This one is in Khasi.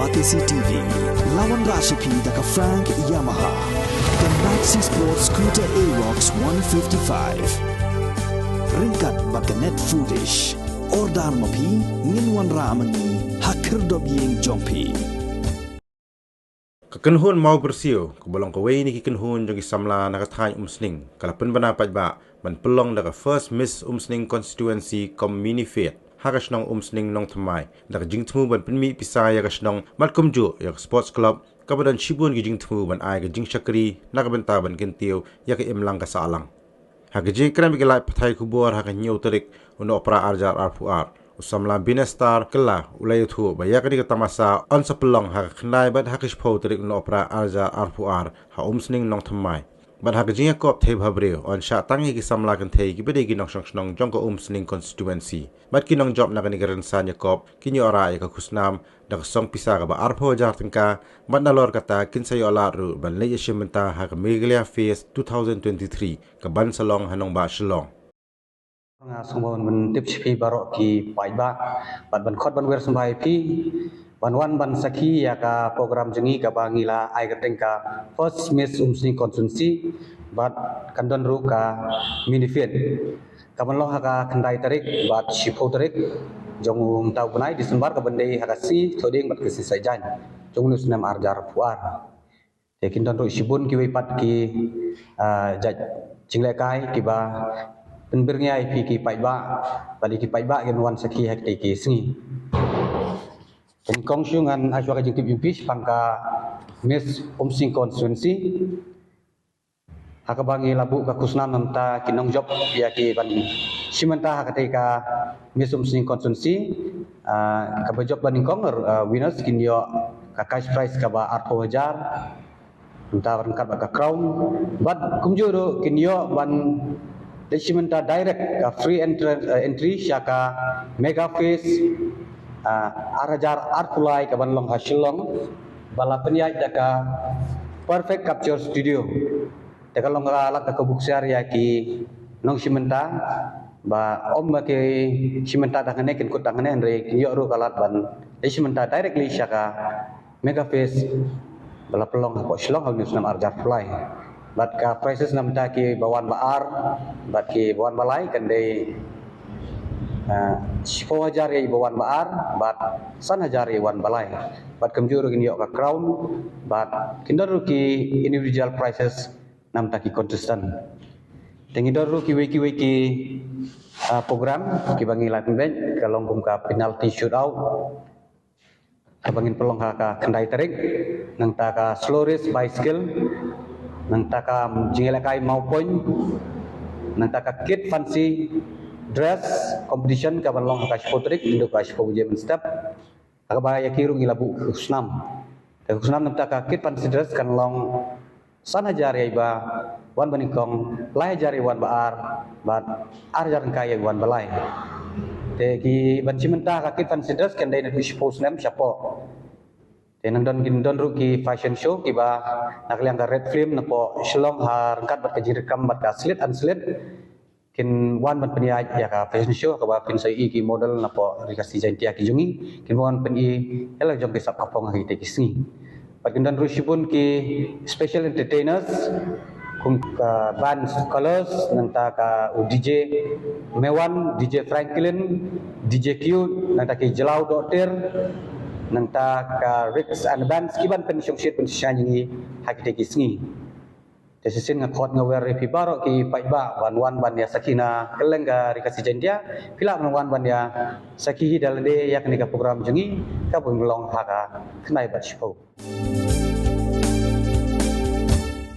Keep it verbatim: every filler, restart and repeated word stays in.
Batesi T V, la wanrah sha phi da ka Frank Yamaha, ka Maxi Sport Scooter Aerox one fifty-five. Ryngkat bad ka Net Foodish. Order ma phi, ngin wanrah ma ngi ha khyrdop ïing jong phi. Ka kynhun Mawbyrsiew, kaba long kawei na ki kynhun jong ki samla na ka thaiñ Umsning, ka la pynbna paidbah ban pynlong da ka First Miss Umsning Constituency kum Mini Fete ha ka shnong Umsning Nongthymmai, da ka jingthmu ban pynmih pisa ïa ka shnong, bad kumjuh ïa ka Sports Club, kaba don shibun ki jingthmu ban ai ka jingshakri na ka bynta ban kyntiew ïa ka imlang ka sahlang. Ha ka jingïakren bad ki lad pathai khubor ha ka hynñiew tarik u Nohprah ar hajar arphew ar, u samla Binestar Kylla u la ïathuh ba ïa kane ka tamasa yn sa pynlong ha ka khyndai bad ha ka shiphew tarik u Nohprah ar hajar arphew ar ha Umsning Nongthymmai. Bad ha ka jingïakop thei bhabriew yn shah tang ïa ki samla kynthei kiba dei ki nongshong shnong jong ka Umsning Constituency. Bad ki nongjop na kane ka rynsan ïakop kin ïoh rah ïa ka khusnam da ka song pisa kaba arphew hajar tyngka, bad nalor kata kin sa ïoh lad ruh ban leit ïashim bynta ha ka Meghalaya Fest two thousand twenty-three, kaban sa long ha nongbah Shillong. Nga sngewbha ban tip sha phi baroh ki paidbah, bad ban khot ban wer sngewbha ïa phi ban wan ban sakhi ïa ka program jong ngi kaba ngi la ai kyrteng ka First Miss Umsning Constituency, bad kan don ruh ka Mini Fete. Kaban long ha ka khyndai tarik bad shiphew tarik jong u mynta u bnai December, kaban dei ha ka sngi Thohdieng bad ka sngi Saitjaiñ jong une u snem ar hajar arphew ar. Te kin don ruh shibun kiwei pat ki, ah, jait jinglehkai kiba pynbyrngia ïa phi ki paidbah, bad ïa ki paidbah kin wan sakhi ha kitei ki sngi. Te nyngkong shuh ngan ai shuwa ka jingtip ïa phi shaphang ka Miss Umsning Constituency. Ha kaba ngi la buh ka khusnam na ka bynta ki nongjop ïa ki ban shim bynta ha katei ka Miss Umsning Constituency. Ah, kaba jop ba nyngkong, ah, winners kin ïoh ka cash prize kaba arphew hajar, na ka bynta ryngkat bad ka crown. Bad kumjuh ruh kin ïoh ban leit shim bynta direct, ka free entry, ah, entry sha ka Mega Fest, ah, ar hajar arphew lai kaban long ha Shillong, ba la pynïaid da ka Perfect Capture Studio. Te ka long ka lad kaba kham ïa ki nongshim bynta, ba ym ba ki shim bynta tang hangne kin kut tang hangne, hynrei kin ïoh ruh ka lad ban leit shim bynta directly sha ka Mega Fest ba la pynlong hapoh Shillong ha une u snem ar hajar arphew lai. Bad ka prizes na ka bynta kiba wan ba ar bad kiba wan ba lai kan dei, ah, shiphew hajar ïa iba wan ba ar, bad san hajar ïa iba wan ba lai. Bad kumjuh ruh kin ïoh ka crown, bad kin don ruh ki individual prizes na ka bynta ki contestant. Te ngi don ruh kiwei kiwei ki, ah, program kiba ngi la pynbeit, ka long kum ka penalty shootout, kaba ngin pynlong ha ka khyndai tarik, nangta ka slow race bicycle, nangta ka jingïalehkai mawpoiñ, nangta ka kid fancy dress competition kaban long ha ka shiphew tarik, naduh ka shiphew baje mynstep. Ha kaba ïa ki ruh ngi la buh ka khusnam. Te ka khusnam na ka bynta ka kid fancy dress kan long san hajar ïa iba wan ba nyngkong, lai hajar ïa iba wan ba ar, bad ar hajar tyngka ïa iba wan ba lai. Te kiban shim bynta ha ka kid fancy dress kan dei naduh shiphew snem shapoh. Te nang don, kin don ruh ki fashion show kiba na ka liang ka Red Film napoh Shillong ha ryngkat bad ka jingïakhun bad ka Slit Unslit. Kin wan ban pynïaid ïa ka fashion show kaba phin sa ïohi ki model napoh Ri Khasi Jaiñtia ki jong ngi, kin wan pyni ïa la jong ki sap ka phong ha kitei ki sngi. Bad kin don ruh shibun ki special entertainers kum ka band Colors, nangta ka u D J Mewan, D J Franklin, D J Cute, nangta ki Jlaw Dohtir, nangta ka Rix and Bands, kiban pynshongshit pynshngaiñ ïa ngi ha kitei ki sngi. Te shisien nga khot nga wer ïa phi baroh ki paidbah ban wan ban ïa sakhi na kylleng ka Ri Khasi Jaiñtia. Phi lah ban wan ban ïa sakhi hi da lade ïa kane ka program jong ngi kaba long ha ka khyndai bad shiphew.